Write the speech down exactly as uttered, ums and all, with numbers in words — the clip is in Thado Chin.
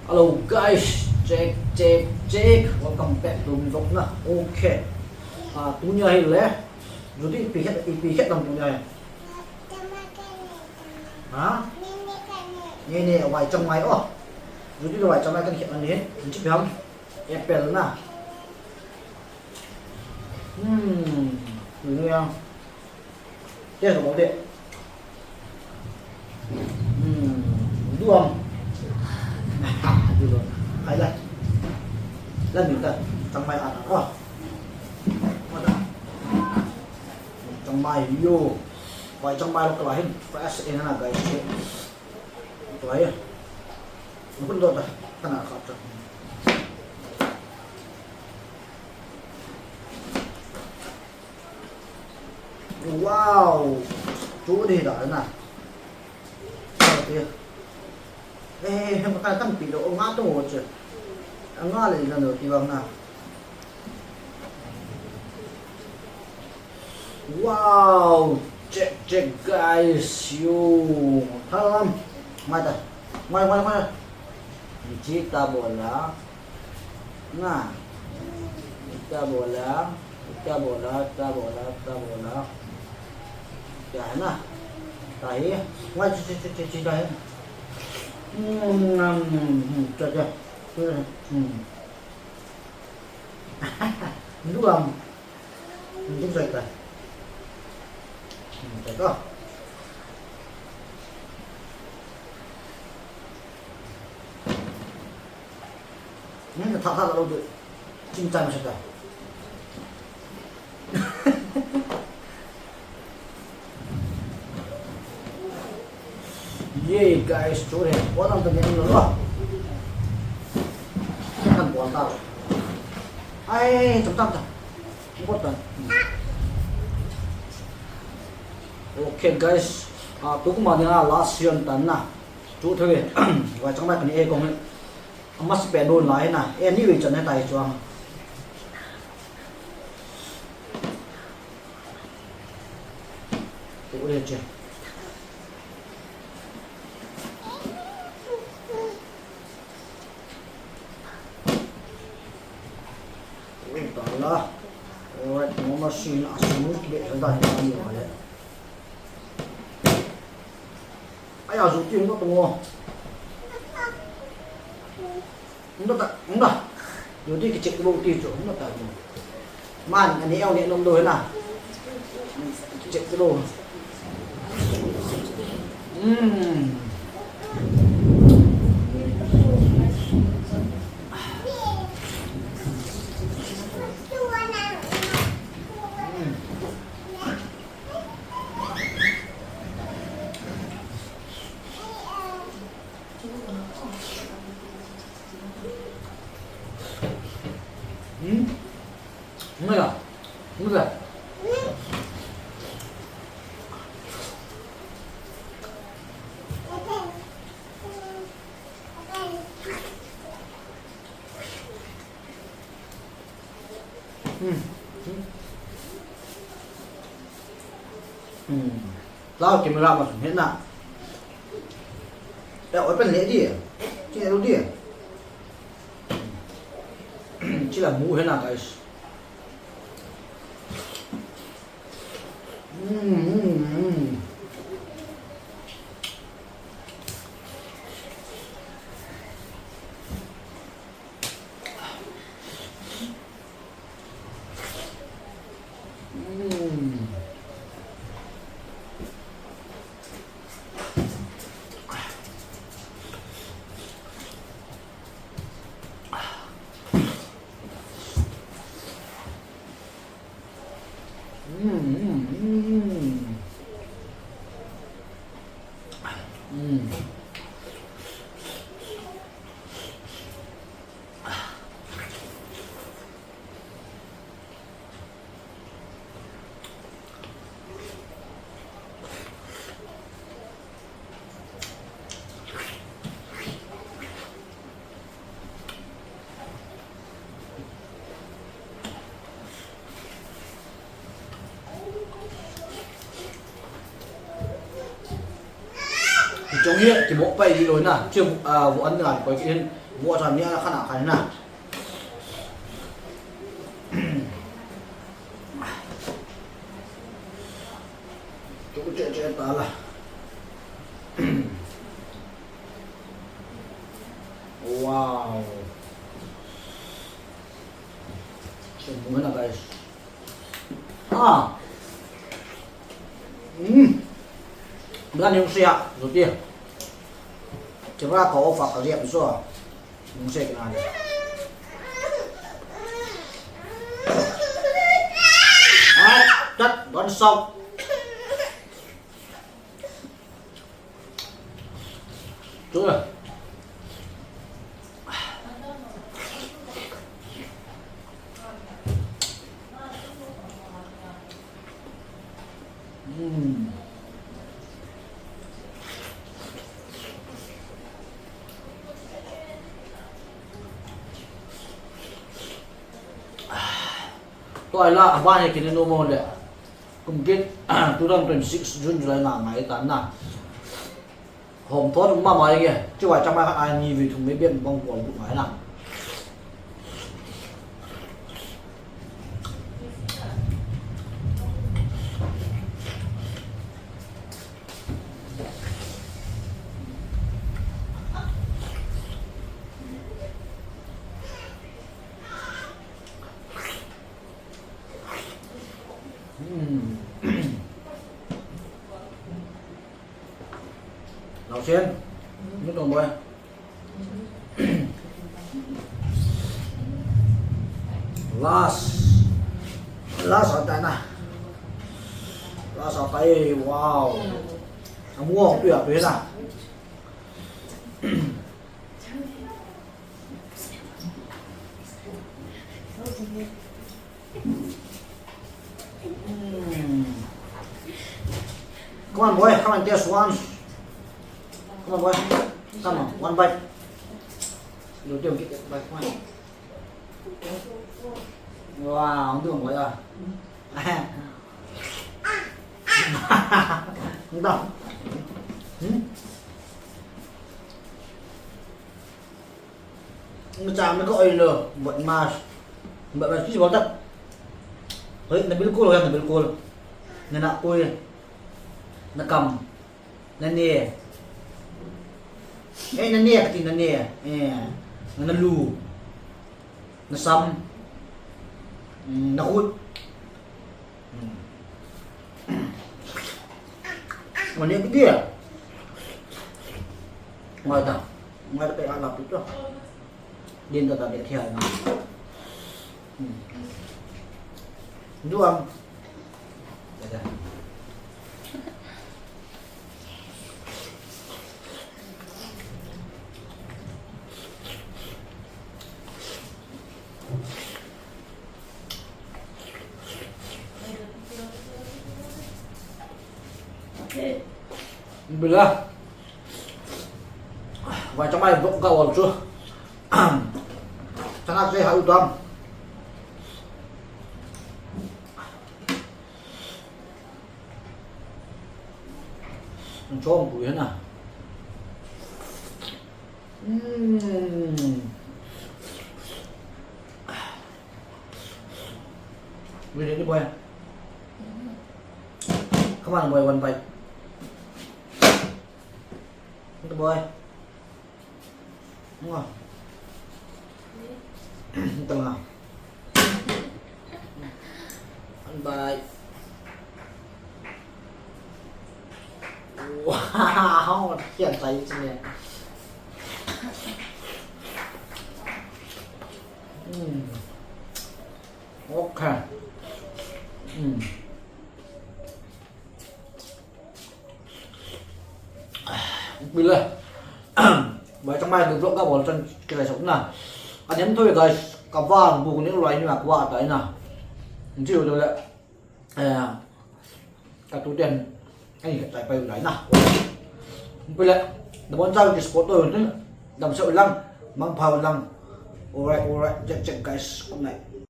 Hello guys, check, check, check. Welcome back to my vlog na. Okay. Ah, tunia hi le. Judy, ipi khet, ipi khet nam tunia hi. Ha? Nene, vai chang mai o. Judy le vai chang mai kan khet ani. Ipi ham? Apple na. Hmm. Tunia. Test bol de. Hmm, duam. Duam. Hai la. La min ta. Chang mai a ta. Chang mai yo. Vai chang mai lo ka la hin. Fresh ena guys. Vai. Kun do ta. Kana kha ta. Wow! Chu ni da na. Sao ti. Eh, hem ka tam pi do nga to che. Nga le na no ti bang na. Wow! Check, check, guys. Yo. Thalam. Mai ta. Mai, mai, mai. Ni chi ta bola. Nga. Ita bola, ita bola, ita bola, ita bola. Ita hai na. Ita hi. Nga chi, chi, chi, chi, chi, ita hi. Hmm, hmm, hmm, ita, ita. Hmm. Duam. Hindi ko sa ita. Hmm, ita. Nang na tha tha la lo de. Chim chai ma sa ta. Ye guys, chu re. Wa lam ta ni lo. Kan bol ta. Ai, tam tam ta. Bol ta. Okay guys. Ah, tu kuma ni na last session tan na. Chu thei. Vai chang mai kan e kong. Ama si pe don lai na, e ni wei chan he tai chuang. Tu le che. Tu ta la. Alright, mama si na asu be da ni ni le. Aya, zu ti hung ta mo. Hung ta, hung ta. Zu ti ki check lo ti chu, hung ta mo. Man, ani au ne nom do na. Ki check lo. Hmm. Hmm. Hmm? Mula. Mula. Hmm. Hmm. Hmm. Lao camera ma sum hena. Eh, open le di. Chi lo di. Chi la mu hena, guys. Hmm, hmm, hmm. Mm. Mm, mm, mm. Jong hi kiboh pai di loi na. Chu, ah, vo an na koi kin, vo chan ni a khan a khan na. Chu che che ta la. Wow. Chu mu na, guys. Ah. Hmm. Bla ni usia, zuti. Camera ka off ka liap so. Nung se kina ni. Ah, tat, don sau. Tu lah. Hmm. Tua la, aban hi kini no mo le. Kum kit, two thousand twenty-six June, July na ngai ta na. Hom thon um mama inge. Chiwai chama kha ai ni vi thum me bem bang pol bu ngai na. Hmm. Lau Sen, ni tong boy. Last. Last atai na. Last atai, wow. Amu ang tu ya tu na. Mm. Come on, boy, come and taste once. Come on, boy. Come on, one bite. You don't get that bite, come on. Wow, don't, boy, ah. Không đâu. Hmm? Macam ni ko oilo, buat mas. Buat mas ki buat tak. Hoi, na bilkul, hoi, na bilkul. Na nak pui. Na kam. Na ne. Eh, na ne, kati na ne. Eh, na lu. Na sam. Mm, na khut. Mane ki dia. Ngai ta. Ngai ta pe ala pi to. Din ta ta de thia na. Hmm. Duam. Da da. Bila. Vai chamai vlog ka ol chu. Chana che ha u dam. Chong pui na. Mm. Really, boy. Come on, boy, one bite. Good boy. Mua. Ito nga. One bite. Wow, kian tayo sini. Hmm. Okay. Hmm. Bila. Bai chamai du vlog ka bol chan kilai sok na. Anem thoi guys, ka vang bu ni lai ni ma kwa ta na. Nji u le. Eh. Ka tu ten. Ai ka chai pai lai na. Bila. Da bon chau ki support to tin. Dam so lang. Mang phau lang. Alright, alright. Check, check guys. Good night.